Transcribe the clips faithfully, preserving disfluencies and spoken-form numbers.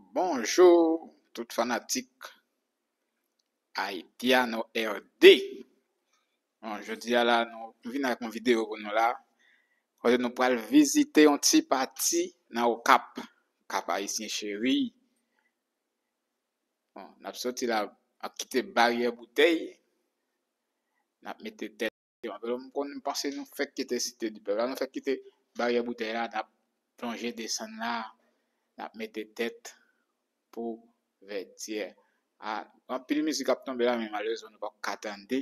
Bonjou tout fanatik Haitiano R D. Bon, jodi a la, nou vin avèk yon videyo pou nou la, kote nou pral vizite yon ti pati nan Okap, Kap Ayisyen Cheri. Bon, n ap soti la, ap kite Baryè Boutèy, n ap mete tèt. Anpil moun konn panse nou fèk kite Site di Pèp la, nou fèk kite Baryè Boutèy la, n ap plonje desann la, n ap mete tèt pou Vètyè. A, anpil mizik ap tonbe la, men malerezman nou p ap ka tande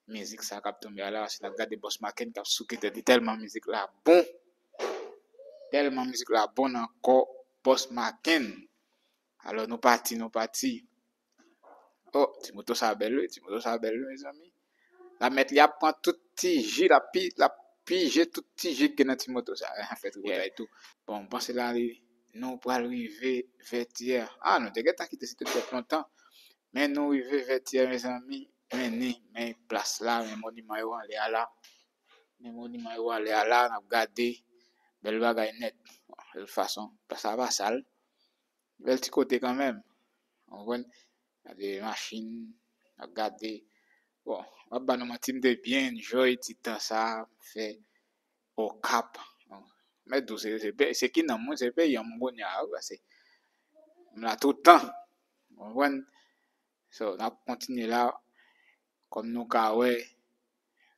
mizik sa k ap tonbe a la, paske n ap gade Boss Maken k ap souke tèt li, tèlman mizik la bon. Tèlman mizik la bon nan kò Boss Maken. Alò, nou pati, nou pati. Oh, ti moto sa bèl, wi, ti moto sa bèl, wi, mezanmi. Lamèt li ap pran tout ti ji, l ap pi, l ap pije tout ti ji ki gen nan ti moto sa. Fè tripotay tou. Bon, m panse la, li, nou pral rive Vètyè. A, nou te gentan kite Site di Pèp lontan. Men nou rive Vètyè, mezanmi. Men ni, men plas la, men moniman yo anlè a la. Men moniman yo anlè a la, n ap gade. Bèl bagay nèt. De tout fason, plas la pa sal. Bèl ti kote kanmenm. Ou konprann? Gade machin, n ap gade. Bon, m ap ba nou manti, m te byen enjoy ti tan sa a m fè Okap. Mèt di w, se, se, pe- se ki nanm mwen, se peyi an m kounye a, wi, paske m la toutan. Ou konprann? So, n ap kontinye la. Kòm nou ka wè,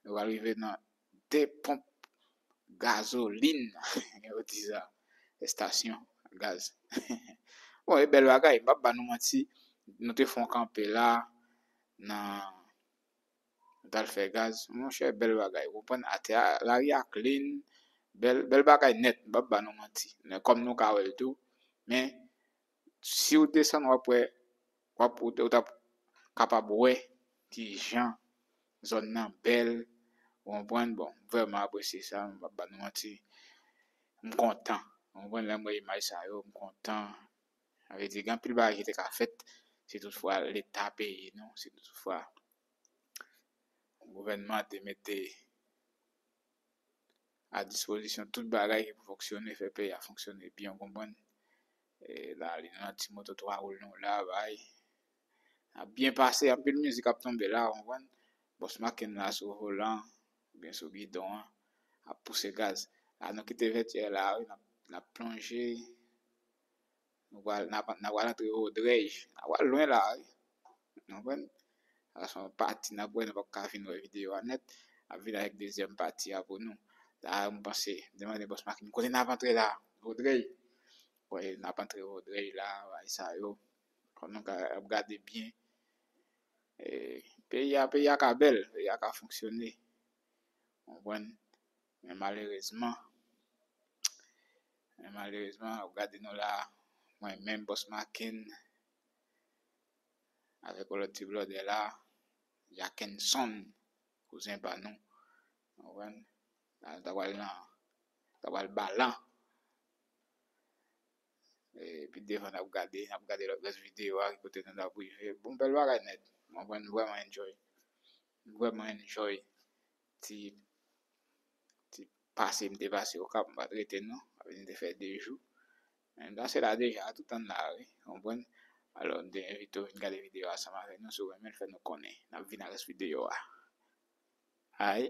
nou pral rive nan de ponp gazolin, yo di sa, estasyon gaz. Bon, e bèl bagay, m p ap ba nou manti, nou te fè yon kanpe la, nan, nou t al fè gaz, monchè, bèl bagay, ou konprann, atè a, lari a clean, bèl, bèl bagay nèt, m p ap ba nou manti. Men kòm nou ka wè l tou, men si w desann, w ap wè, w ap, ou, ou t ap kapab wè kijan zòn nan bèl, ou konprann? Bon, m vrèman apresye sa, m p ap ba nou manti. M kontan. Ou konprann? Lè m wè imaj sa yo, m kontan. Sa vle di, gen anpil bagay ki te ka fèt si toutfwa Leta peye nou, si toutfwa gouvènman te mete a dispozisyon tout bagay ki pou fonksyone, fè peyi a fonksyone byen, w konprann? E la, li nan ti moto twa wou l nou la, bay. N ap byen pase, anpil mizik ap tonbe la, w konprann? Boss Maken la sou volan, oubyen sou gidon an, ap pouse gaz. La, nou kite Vètyè la, wi, n ap, n ap plonje. Nou pral, n ap, n ap pral antre Wodrèy. N ap pral lwen la, wi. Nou konprann? Sa se yon pati n ap wè, nou p ap ka fin wè videyo a nèt. N ap vin avèk dezyèm pati a pou nou. La, m panse, m te mande Boss Maken, kote n ap antre la? Wodrèy. Wè, n ap antre Wodrèy la, bagay sa yo. Kòm nou ka ap gade byen. E, peyi a, peyi a ka bèl, peyi a ka fonksyone. Ou konprann? Men malerezman, men malerezman, w ap gade nou la, mwen menm, Boss Maken, avèk yon lòt ti blòdè la, Jakenson, kouzen pa nou. Ou konprann? La, nou ta pral nan, ta pral Balan. E, pi devan, n ap gade, n ap gade lòt rès videyo a, ki kote nou t ap rive. Bon, bèl bagay nèt. Mwen, mwen vrèman enjoy. M vrèman enjoy ti, ti pase m te pase Okap, m pa t rete non. Sa vle di m te fè de jou. Men m pase la deja, tout tan la, wi. Konprann? Alò, m te envite w vin gade videyo a ansanm avèk nou. Si w renmen l, fè nou konnen. N ap vin ak rès videyo a. Ay.